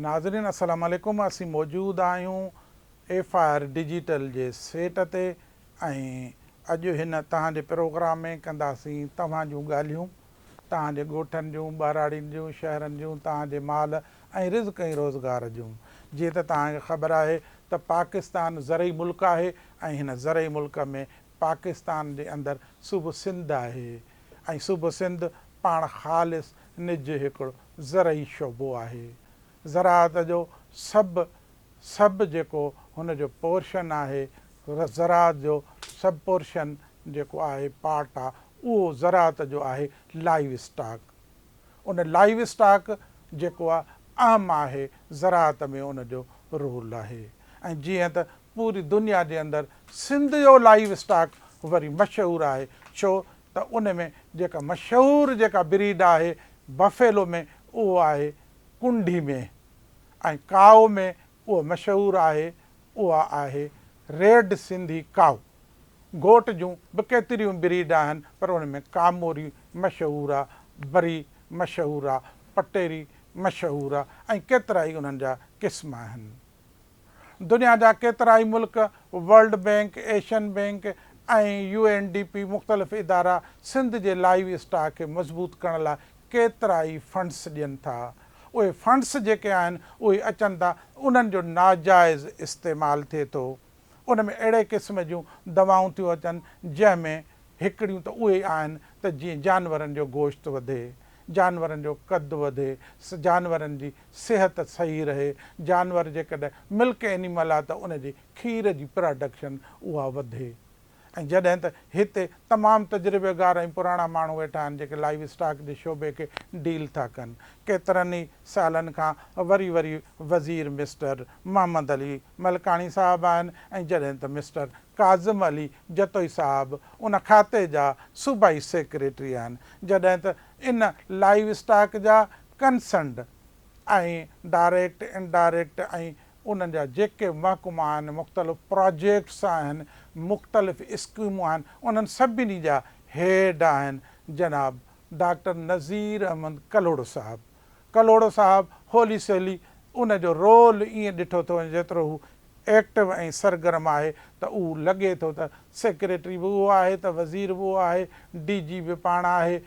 ناظرين السلام عليڪم اسين موجود آهيون ايف I R digital جي سيٽ تي ۽ اڄ هن توهان جي پروگرام ۾ ڪنداسين توهان جون ڳالهيون توهان جي ڳوٺن جون ٻهراڙين جون شهرن جون توهان جي مال ۽ رزق ۽ روزگار جون جيئن ته توهان کي خبر آهي ته پاڪستان زرعي ملڪ آهي ۽ هن زرعي ملڪ ۾ پاڪستان جي اندر صوبو سنڌ آهي ۽ صوبو سنڌ پاڻ خالص نج هڪڙو زرعي شعبو آهي. زراعت جو سڀ سڀ جيڪو هن جو پورشن آهي زراعت جو سڀ پورشن جيڪو آهي پارٽ آ اهو زراعت جو آهي لائيو اسٽاڪ. ان لائيو اسٽاڪ جيڪو آ اهم آهي زراعت ۾ ان جو رول آهي ۽ جيئن ته پوري دنيا جي اندر سنڌ جو لائيو اسٽاڪ وري مشهور آهي ڇو ته ان ۾ جيڪا مشهور جيڪا بريڊ آهي بفيلو ۾ اهو آهي ڪنڊي ۾ ۽ ڪائو ۾ اهو مشهور آهي اها آهي ريڊ سنڌي ڪائو. گهوٽ جون به ڪيتريون بريڊ آهن پر ان ۾ ڪاموري مشهور آ، بري مشهور آ، پٽيري مشهور آ ۽ ڪيترائي انهن جا قسم آهن. دنيا جا ڪيترائي ملڪ world bank, Asian bank ۽ U N D P مختلف ادارا سنڌ جي لائيو اسٽاڪ کي مضبوط ڪرڻ لاء ڪيترائي فنڊس ڏين ٿا. اهي فنڊس جيڪي آهن اهي اچن ٿا انهن جو ناجائز استعمال ٿئي ٿو. ان ۾ اهڙي قسم جون دوائون ٿيون اچن جنهن ۾ هڪڙيون ته اهي آهن ته جيئن جانورن جو گوشت وڌي، جانورن جو قد وڌي، جانورن جي صحت صحيح رهي، جانور جيڪڏهن ملڪ اينيمل آهي ته ان جي کير جي پراڊڪشن اها وڌي ۽ جڏهن ته هتي تمام تجربيگار ۽ پراڻا ماڻهو ويٺا آهن جيڪي لائيو اسٽاڪ جي شعبي کي ڊيل ٿا ڪن. ڪيترن ئي سالن کان وري وري وزير مسٽر محمد علي ملڪاڻي صاحب آهن ۽ جڏهن ته مسٽر ڪاظم علي جتوئي صاحب ان کاتي جا صوبائي سيڪريٽري آهن جڏهن ته ان لائيو اسٽاڪ جا ڪنسرنڊ ۽ ڊائريڪٽ انڊائريڪٽ ۽ انهن جا جيڪي محڪما آهن مختلف پراجيڪٽس آهن مختلف اسڪيمون آهن انهن سڀني جا هيڊ آهن جناب ڊاڪٽر نذير احمد ڪلهوڙو صاحب ڪلهوڙو صاحب هولي سهلي ان جو رول ائين ڏٺو ٿو وڃي جيترو هو ايڪٽو ۽ سرگرم آهي ته اهو لڳي ٿو ته سيڪريٽري به اهو آهي ته وزير به اهو آهي ڊي جي به پاڻ آهي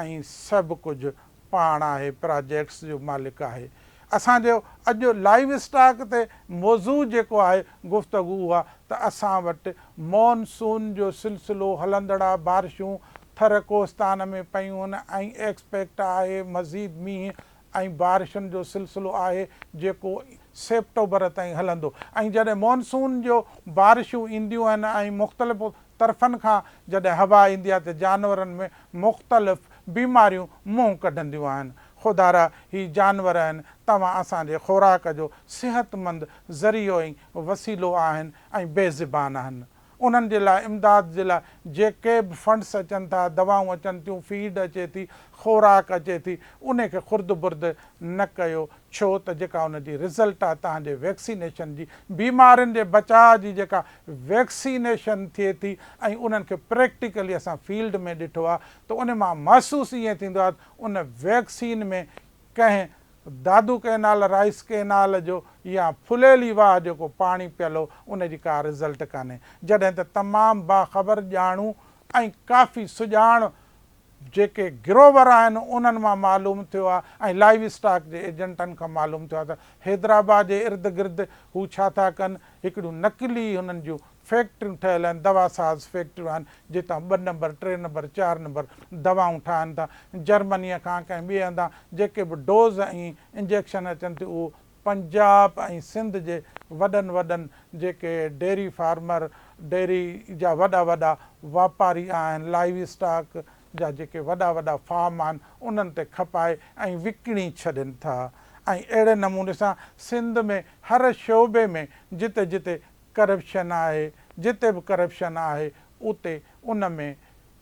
۽ سڀ ڪجهه پاڻ آهي پراجيڪٽس جو مالڪ آهي اسان جو اڄ لائيو اسٽاڪ تي موضوع جيڪو آهي گفتگو اها ته اسان وٽ مون سون جو سلسلو هلندڙ آ بارشون ٿر ڪوهستان ۾ پيون ۽ ايڪسپيڪٽ آهي مزيد مينهن ۽ بارشن جو سلسلو آهي جيڪو سيپٽوبر تائين هلندو ۽ جڏهن مون سون جو بارشون اينديون آهن ۽ مختلف طرفن کان جڏهن هوا ايندي آهي ته جانورن ۾ مختلف بيماريون منهن ڪڍنديون آهن. خدارا هي جانور آهن توهان اسان جي خوراڪ جو صحتمند ذريعو ۽ وسيلو آهن ۽ بي زبان آهن. انهن جي لاء امداد جي لاء جيڪي به فنڊس اچن ٿا، دوائون اچن ٿيون، فيڊ اچي ٿي، خوراڪ اچي ٿي، انهي کي خرد برد نه ڪيو، ڇو ته جيڪا ان جي رزلٽ آهي توهان جي ويڪسينيشن جي، بيمارين جي بچاء جي جيڪا ويڪسينيشن ٿئي ٿي ۽ انهن کي پريڪٽيڪلي اسان فيلڊ ۾ ڏٺو آهي ته ان مان محسوس ائين ٿيندو آهي ته ان ويڪسين ۾ ڪنهن دادو ڪئنال، رائيس ڪئنال جو يا ڦليلي واهه جو ڪو پاڻي پيل هو ان جي ڪا رزلٽ ڪانهي. جڏهن ته تمام باخبر، ڄاڻو ۽ ڪافي سڄاڻ جيڪي گروور آهن انهن مان معلوم ٿيو آهي ۽ لائيو اسٽاڪ جي ايجنٽن کان معلوم ٿيو آهي ته حيدرآباد جي ارد گرد هو ڇا ٿا ڪن هڪڙيون نقلي هنن جون فيڪٽريون ٺهيل آهن دوا ساز فيڪٽريون آهن جتان ٻه نمبر ٽي نمبر چار نمبر دوائون ٺاهن ٿا جرمنيء کان ڪنهن ٻئي هنڌان جيڪي به ڊوز ۽ انجيڪشن اچن ٿيون اهو پنجاب ۽ سنڌ جي وڏن وڏن جيڪي ڊيري فارمر، ڊيري جا وڏا وڏا واپاري آهن، لائيو اسٽاڪ جا جيڪي وڏا وڏا فارم آهن انهن تي کپائي ۽ وڪڻي ڇڏين ٿا ۽ اهڙي نموني سان سنڌ ۾ هر شعبي ۾ جتي جتي ڪرپشن آهي جتي به ڪرپشن آهي اتي ان ۾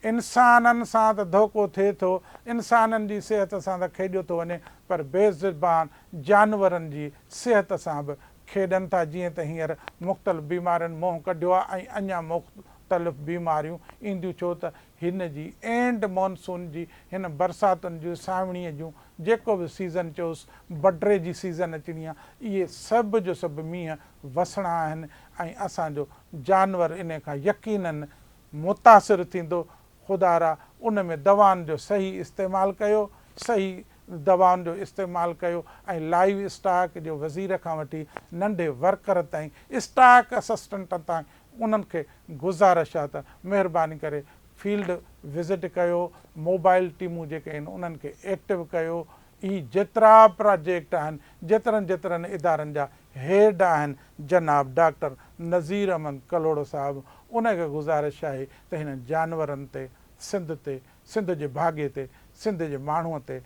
انسانن سان ته ڌوڪو ٿئي ٿو، انسانن جي صحت سان ته کيڏيو ٿو وڃي پر بي زبان جانورن جي صحت سان به کيڏن ٿا جيئن ته هينئر مختلف بيمارين منهن ڪڍيو آهي ۽ اڃا مختلف بيماريون اينديون ڇو ته هن جي اينڊ مونسون جي هن برساتن جون سانوڻيء جون جيڪو به سيزن چئوس، بڊري جي سيزن اچڻي آ، اهي سڀ جو سڀ مينهن وسڻا آهن ۽ اسان جو جانور انهي کان يقينن متاثر ٿيندو، خدارا ان ۾ دوائن جو صحيح استعمال ڪيو، صحيح دوائن جو استعمال ڪيو ۽ لائيو اسٽاڪ جو وزير کان وٺي ننڍي ورڪر تائين اسٽاڪ اسسٽنٽ تائين انهن کي گذارش آ ته مهرباني ڪري فيلڊ وزٽ ڪيو، موبائل ٽيمون جيڪي آهن انهن کي ايڪٽو ڪيو، هي جيترا پراجيڪٽ آهن جيترن جيترن ادارن جا هيڊ آهن جناب ڊاڪٽر نذير احمد ڪلهوڙو صاحب ان کي گذارش آهي ته هنن جانورن تي سنڌ تي سنڌ جي ڀاڳي تي سنڌ جي ماڻهو تي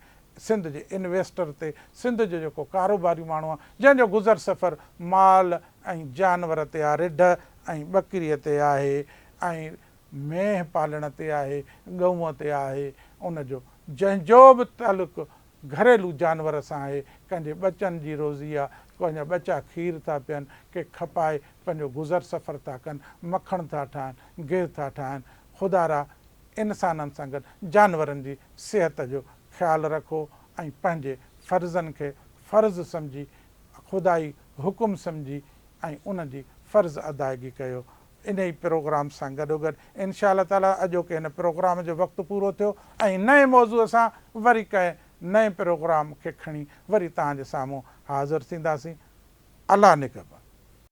سنڌ جي انويسٽر تي سنڌ جو جيڪو ڪاروباري ماڻهو آهي جنهن جو گذر سفر مال ۽ جانور تي آهي رڍ ۽ ٻڪري تي آهي ۽ مينهن پالڻ تي آهي ڳئون تي آهي ان جو جنهن جو به تعلق گهريلو جانور سان آهي، ڪنهن جي ٻچن جي روزي آ، ڪنهن جا ٻچا کير ٿا پين، ڪي کپائي پنهنجو گذر سفر ٿا ڪن، مکڻ ٿا ٺاهن، گيهه ٿا ٺاهن. خدارا انسانن سان گڏ جانورن جي صحت جو خيال رکو ۽ پنهنجي فرضن کي فرض سمجهي خدائي حڪم سمجهي ۽ ان جي فرض ادائگي ڪيو. انهي پروگرام سان گڏوگڏ انشاء الله تعالي اڄوڪي هن پروگرام جو وقت پورو ٿيو ۽ نئين موضوع سان وري ڪنهن نئين پروگرام کي کڻي وري توهان جي سامهون حاضر ٿينداسين. الله نگهبان.